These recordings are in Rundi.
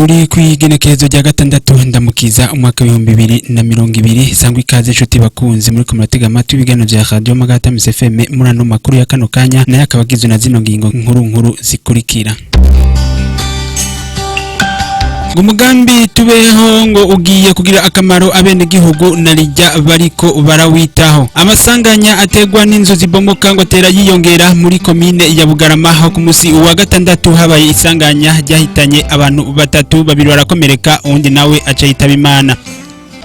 Turi kw'igenekerezo rya 6 ndamukiza umwaka 2020. Sangwa ikaze inshuti bakunzi muri ko muratega amatwi ibiganiro vya Radio Magata FM muri ano makuru ya kano kanya, nayo akaba agizwe na zino ngingo nkuru nkuru zikurikira. Umugambi tubeho ngo ugiye kugira akamaro abene gihugu narijya bariko barawitaho. Amasanganya ategwa n'inzu zibomoka ngo atera yiyongera muri komine ya Bugarama, aho ku musi wa gatandatu habaye isanganya ryahitanye abantu batatu, babiri barakomereka, uwundi nawe aca yitaba Imana.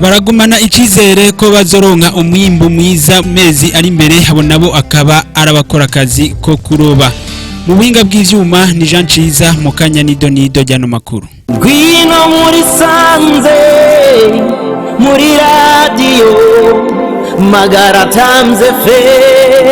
Baragumana icizere ko bazoronka umwimbu mwiza mezi ari imbere, abo nabo akaba arabakora akazi ko kuroba. Mu buhinga bw'ivyuma ni Jean Ciza, mu kanya nido nido ryano makuru. Ngwino muri sanze muri radiyo Magara Times FM.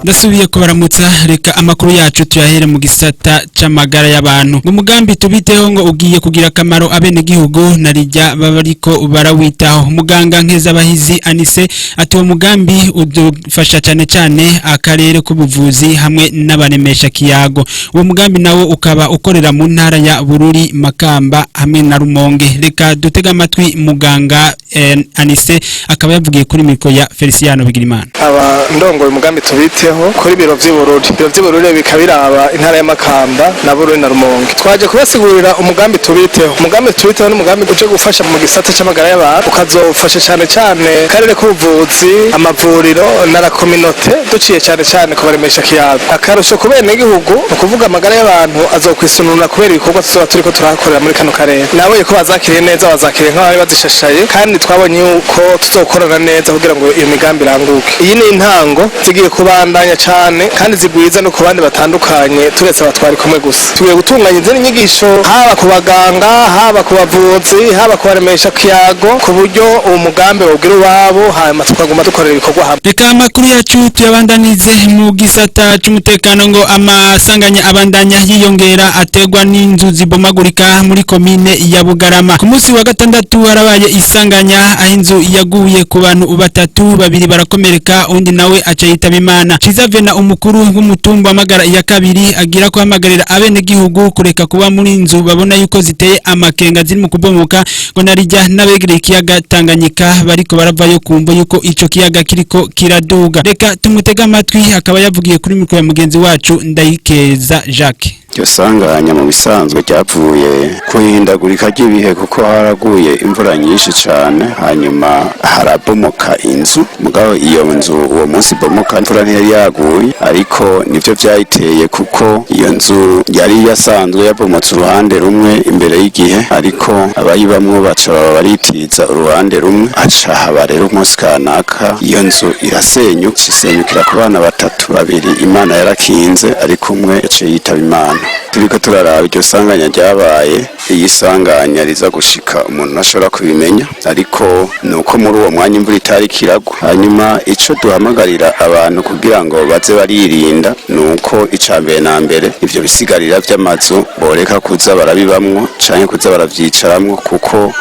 Ndasubiye kubaramutsa, reka amakuru yacu tuyahere mu gisata c'amagara y'abantu. Mu mugambi tubiteho ngo ugiye kugira akamaro abene gihugu narijya babariko barawitaho. Muganga Nkezabahizi Anise ati uwo mugambi udufasha cyane cyane akarere k'ubuvuzi hamwe n'abaremesha kiyago. Uwo mugambi nawo ukaba ukorera mu ntara ya Bururi, Makamba hamwe na Rumonge. Reka dutega amatwi muganga Anise, akaba yavugiye kuri mikro ya Feliciano Bigirimana. Aba ndongoye umugambi tubiteho kuri biro vy'Ibururi. Biro vy'Ibururi bikabiraba intara y'Amakamba na Bururi na Rumonge. Twaje kubasigurira umugambi tubiteho. Umugambi tubiteho ni umugambi uje gufasha mu gisata c'amagara y'abantu, ukazofasha cane cane karere k'ubuvuzi, amavuriro na la communauté, duciye cane cane kubaremesha kiyago. Akarusho ku benegihugu ni ukuvuga amagara y'abantu azokwisununura kubera ibikorwa tuzoba turiko turahakorera muri kano karere. Nabonye ko bazakiriye neza, bazakiriye nk'abari bazishashaye, kandi twabonye yuko tuzokorana neza kugira ngo iyo migambi iranguke. Iyi ni intango zigiye kubandanya cane kandi zigwiza no ku bandi batandukanye, turetse abatwari kumwe gusa. Tugiye gutunganya izindi nyigisho haba ku baganga, haba ku bavuzi, haba ku baremesha kiyago, ku buryo uwo mugambi wogira uwabo, hanyuma tukaguma dukorera ibikorwa hamwe. Reka amakuru yacu tuyabandanize mu gisata c'umutekano. Ngo amasanganya abandanya yiyongera ategwa n'inzu zibomagurika muri komine ya Bugarama. Ku munsi wa gatandatu harabaye isanganya aho inzu yaguye ku bantu batatu, babiri barakomereka, undi nawe aca yitaba Imana. Cizavena, umukuru w'umutumba Amagara ya kabiri, agira ko hamagarira abene gihugu kureka kuba muri inzu babona yuko ziteye amakenga ziri mu kubomoka, ngo narijya n'abegereye ikiyaga Tanganyika bariko baravayo kumvo yuko ico kiyaga kiriko kiraduga. Reka tumutega amatwi, akaba yavugiye kuri mikoro ya mugenzi wacu Ndayikeza Jacques. Iryo sanganya mu bisanzwe ryavuye kuhindagurika ry'ibihe, kuko haraguye imvura nyinshi cyane, hanyuma harabomoka inzu. Mugabo iyo nzu uwo munsi ibomoka imvura ntiyari yaguye, ariko nivyo vyayiteye, kuko iyo nzu yari yasanzwe yabomotse uruhande rumwe imbere y'igihe, ariko abayibamwo baca baba baritiza uruhande rumwe, aca haba rero umunsi kanaka iyo nzu irasenyuka, isenyukira ku bana batatu, babiri Imana yarakinze, ariko umwe yaciye yitaba Imana. Turiko turaraba iryo sanganya ryabaye, iyi sanganya riza gushika umuntu ntashobora kubimenya, ariko nuko muri uwo mwanya imvura itari kiragwa. Hanyuma ico duhamagarira abantu kugira ngo baze baririnda nuko ica mbere na mbere ivyo bisigarira vy'amazu boreka kuza barabibamwo canke kuza baravyicaramwo, kuko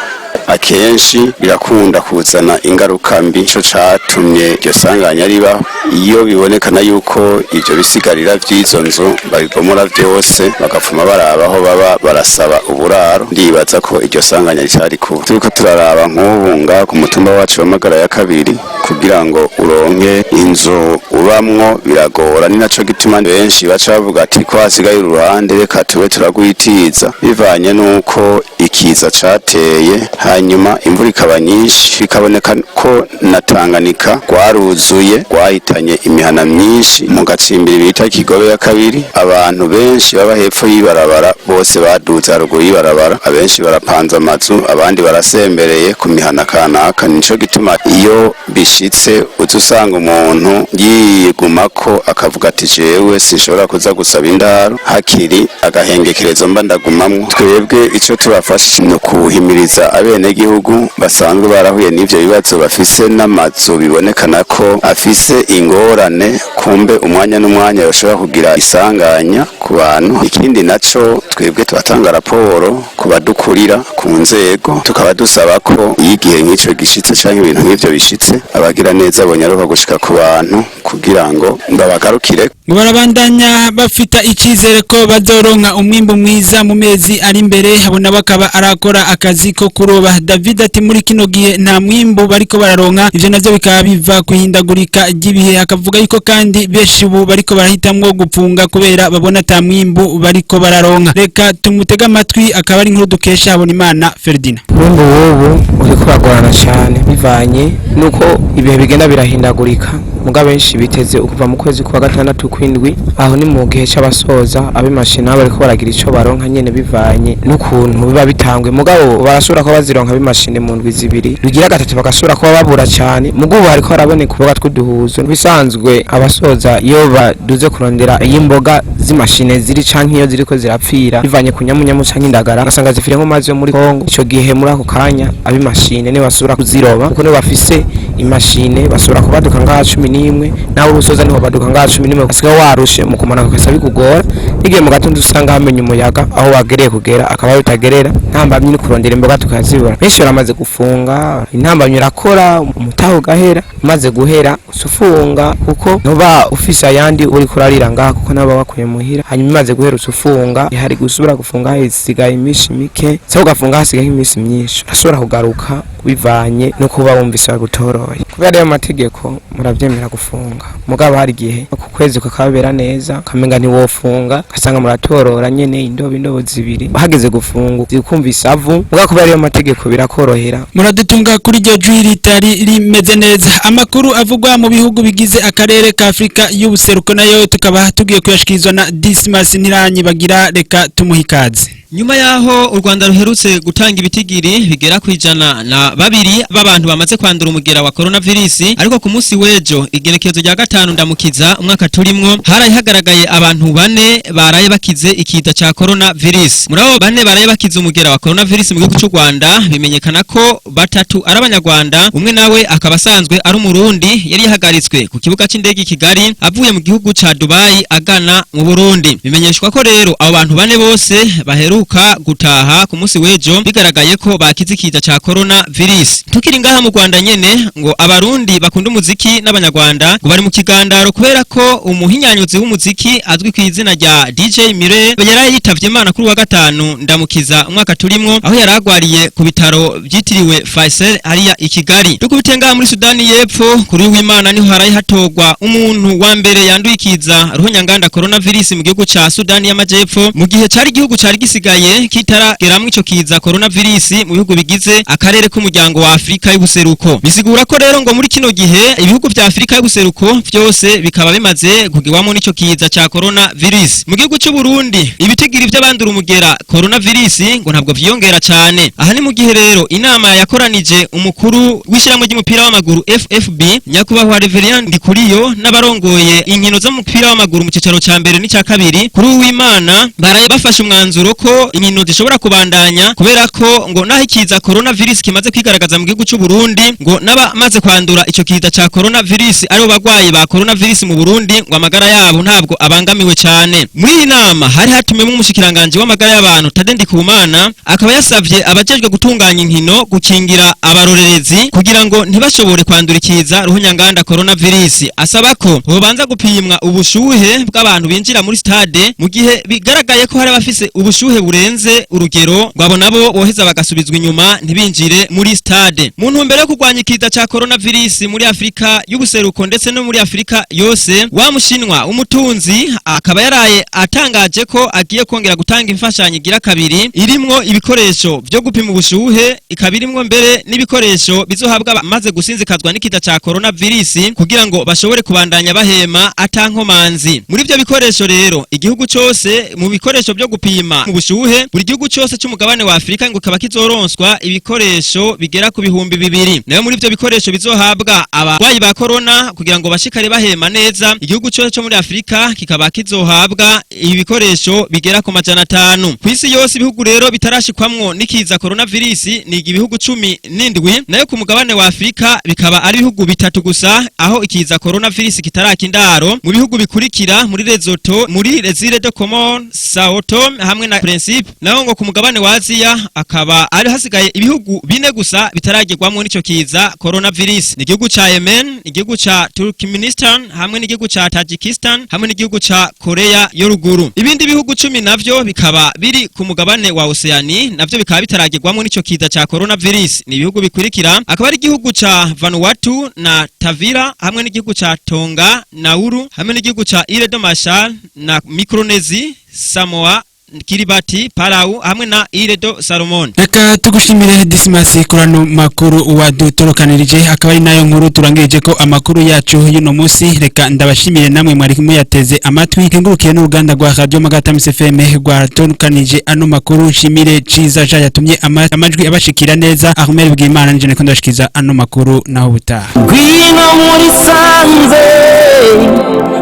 akenshi birakunda kuzana ingaruka mbi. Ico catumye iryo sanganya ribaho, iyo bibonekana yuko ivyo bisigarira vy'izo nzu babibomora vyose bagapfuma baraba aho baba barasaba uburaro, ndibaza ko iryo sanganya ritari kuba. Turiko turaraba nk'ubu ngaha ku mutumba wacu w'Amagara ya kabiri, kugira ngo uronke inzu ubamwo biragora. Ni naco gituma benshi baca bavuga ati ko hasigaye uruhande, reka tube turagwitiza, bivanye n'uko ikiza cateye, hanyuma imvura ikaba nyinshi, bikaboneka ko na Tanganyika rwaruzuye, rwahitanye imihana myinshi mu gacimbiri bita Kigobe ya kabiri. Abantu benshi baba hepfo y'ibarabara bose baduze haruguru y'ibarabara, abenshi barapanze amazu, abandi barasembereye ku mihana kanaka. Nico gituma iyo bishitse uza usanga umuntu yigumako akavuga ati jewe sinshobora kuza gusaba indaro hakiri agahengekerezo mba ndagumamwo. Twebwe ico tubafasha ni ukuhimiriza abenegihugu basanzwe barahuye n'ivyo bibazo, bafise n'amazu bibonekana ko afise ingorane, kumbe umwanya n'umwanya bashobora kugira isanganya ku bantu. Ikindi naco, twebwe tubatanga raporo ku badukurira ku nzego, tukaba dusaba ko iyo igihe nk'ico gishitse canke ibintu nk'ivyo bishitse, abagira neza bonyaruka gushika ku bantu kugira ngo babagarukire. Ngo barabandanya bafita icizere ko bazoronka umwimbu mwiza mu mezi ari imbere. Habona bakaba arakora akazi ko kuroba. David ati muri kino gihe nta mwimbu bariko bararonka, ivyo navyo bikaba biva kuhindagurika ry'ibihe. Akavuga yuko kandi benshi ubu bariko barahitamwo gupfunga kubera babona ata mwimbu bariko bararonka. Reka tumutege amatwi, akaba ari inkuru dukesha Habonimana Ferdinand. Umwimbu w'ubu uriko uragorana cyane bivanye nuko ibihe bigenda birahindagurika. Muga benshi biteze ukuva mu kwezi kwa gatandatu kw'indwi, aho ni mu gihe c'abasoza ab'imashini nabo bariko baragira ico baronka nyene bivanye n'ukuntu biba bitangwe. Mugabo barashobora kuba bazironka ab'imashini mu ndwi 2 rugira gatatu, bagashobora kuba babura cyane. Muga ubu hariko haraboneka ubuga tw'uduhuzo. Bisanzwe abasoza iyo baduze kurondera iy'imboga z'imashine ziri canke iyo ziriko zirapfira bivanye ku nyamunyamu canke indagara, ugasanga zifire nko mazi yo muri Kongo. Ico gihe muri ako kanya ab'imashine nibo basubira kuziroba, kuko nibo bafise imashine, basubira kubaduka ngaha 11, nawe urusoza niho baduka ngaha 11, usigaye warushe mu kumanuka ukasa bikugora. N'igihe mu gatondo usanga hamenye umuyaga, aho wagereye kugera akaba bitagerera. Ntambamyi ni kurondera imboga tukazibura. Benshi baramaze gufunga, intambamyi irakora umutaho ugahera, umaze guhera usufunga kuko ntuba ufise ayandi uri kurarira ngaha, kuko nabo bakuye muhira. Hanyuma imaze guhera usufunga, hari gusubira gufunga hasigaye iminsi mike, se ugafunga hasigaye iminsi myinshi, urashobora kugaruka bivanye no kuba wumvise bagutoroye. Kubera ayo mategeko muravyemera gufunga, mugabo hari igihe ku kwezi kukabera neza kamenga ntiwofunga, ugasanga muratorora nyene indobo 2, hageze gufunga ukumva isavu. Mugabo kubera ayo mategeko birakorohera. Muradutunga kuri iryo jwi ritari rimeze neza. Amakuru avugwa mu bihugu bigize akarere ka Afrika y'ubuseruko nayo tukaba tugiye kuyashikirizwa na Dismas Ntiranyi bagira, reka tumuhe ikaze. Nyuma yaho u Rwanda ruherutse gutanga ibitigiri bigera ku 102 b'abantu bamaze kwandura umugera wa coronavirus, ariko ku munsi w'ejo igenekerezo rya 5 ndamukiza umwaka turimwo haraye hagaragaye abantu 4 baraye bakize ikiza ca coronavirus. Muri abo 4 baraye bakize umugera wa coronavirus mu gihugu cy'u Rwanda, bimenyekana ko 3 ari abanyarwanda, umwe nawe akaba asanzwe ari umurundi yari yahagaritswe ku kibuga c'indege i Kigali avuye mu gihugu ca Dubai agana mu Burundi. Bimenyeshwa ko rero abo bantu 4 bose baheruka gutaha ku munsi w'ejo bigaragaye ko bakize ikiza ca coronavirus. Tukiri ngaha mu Rwanda nyene, ngo abarundi bakunda umuziki n'abanyarwanda ngo bari mu kigandaro kubera ko umuhinyanyuzi w'umuziki azwi ku izina rya DJ Mire yaraye yitavye Imana kuri wa 5 ndamukiza umwaka turimwo, aho yaragwariye ku bitaro byitiriwe Faisal hariya i Kigali. Dukubite ngaha muri Sudani y'Epfo, kuri w'Imana niho haraye hatogwa umuntu wa mbere yanduye ikiza ruhonyanganda coronavirus mu gihugu ca Sudani y'Amajepfo, mu gihe cari igihugu cari gisigaye kitarageramwo ico kiza coronavirus mu bihugu bigize akarere k'umuryango wa Afrika y'ubuseruko. Bisigura ko rero ngo muri kino gihe ibihugu vya Afrika y'ubuseruko vyose bikaba bimaze kugirwamo n'ico kiza ca coronavirus. Mu gihugu c'u Burundi ibitigiri vy'abandura umugera coronavirus ngo ntabwo vyiyongera cane. Aha ni mu gihe rero inama yakoranije umukuru w'ishyirahamwe ry'umupira w'amaguru FFB nyakubahwa Reverend Ndikuriyo n'abarongoye inkino z'umupira w'amaguru mu cicaro ca mbere n'ica kabiri kuri uw'Imana baraye bafashe umwanzuro ko inkino zishobora kubandanya, kubera ko ngo naho ikiza coronavirus kimaze kwigaragaza mu gihugu c'u Burundi, ngo n'abamaze kwandura ico kiza ca coronavirus aribo bagwayi ba coronavirus mu Burundi ngo amagara yabo ntabwo abangamiwe cane. Muri iyi nama hari hatumwemo umushikiranganje w'amagara y'abantu Tade Ndikumana, akaba yasavye abajejwe gutunganya inkino gukingira abarorerezi kugira ngo ntibashobore kwandura ikiza ruhunyanganda coronavirus. Asaba ko bobanza gupimwa ubushuhe bw'abantu binjira muri stade mu gihe bigaragaye ko hari abafise ubushuhe burenze urugero, ngo abo nabo boheza bagasubizwa inyuma ntibinjire muri stade. Mu ntumbero yo kurwanya ikiza ca coronavirus muri Afrika y'ubuseruko ndetse no muri Afrika yose, wa mushinwa umutunzi akaba yaraye atangaje ko agiye kongera gutanga imfashanyo igira kabiri irimwo ibikoresho vyo gupima ubushuhe, ikaba irimwo mbere n'ibikoresho bizohabwa abamaze gusinzikazwa n'ikiza ca coronavirus kugira ngo bashobore kubandanya bahema atankomanzi. Muri ivyo bikoresho rero igihugu cose mu bikoresho vyo gupima ubushuhe, buri gihugu cose c'umugabane wa Afrika ngo kaba kizoronswa ibikoresho bigera ku 2000. Nayo muri ivyo bikoresho bizohabwa abarwayi ba corona kugira ngo bashikare bahema neza, igihugu cose co muri Afrika kikaba kizohabwa ibikoresho bigera ku 500. Kwisi yose ibihugu rero bitarashikwamwo n'ikiza coronavirus ni ibihugu 17, nayo ku mugabane wa Afrika bikaba ari ibihugu 3 gusa aho ikiza coronavirus kitarakindaro mu bihugu bikurikira: muri Lesotho, muri Les Îles de Comores, Sao Tome hamwe na Principe. Principe. Naho ngo ku mugabane wa Aziya akaba ari hasigaye ibihugu bine gusa bitaragirwamwo n'ico kiza coronavirus. Ni igihugu ca Yemen, igihugu ca Turkmenistan, hamwe n'igihugu ca Tajikistan, hamwe n'igihugu ca Korea yo ruguru. Ibindi bihugu 10 navyo bikaba biri ku mugabane wa Oceani, navyo bikaba bitaragirwamwo n'ico kiza ca coronavirus. Ni ibihugu bikurikira, akaba ari igihugu ca Vanuatu na Tavira, hamwe n'igihugu ca Tonga, Nauru, hamwe n'igihugu ca Ile de Marshall na Micronesie, Samoa, Kiribati, Palau hamwe na Ile de Salomon. Reka tugushimire Dismas kurano makuru wadutorokanirije, akaba ari nayo nkuru turangirije ko amakuru yacu y'uno munsi. Reka ndabashimire namwe mwari muyateze amatwi, nkengurukiye n'uruganda rwa Radio Magatamis FM rwatorokanije ano makuru. Nshimire Ciza ja yatumye amajwi abashikira neza. Ahmed Bwimana nije niko ndashikiza ano makuru, naho butaha. Ngwino muri sanze,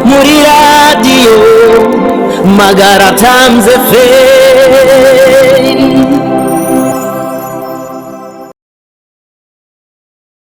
muri radiyo Magara Times FM.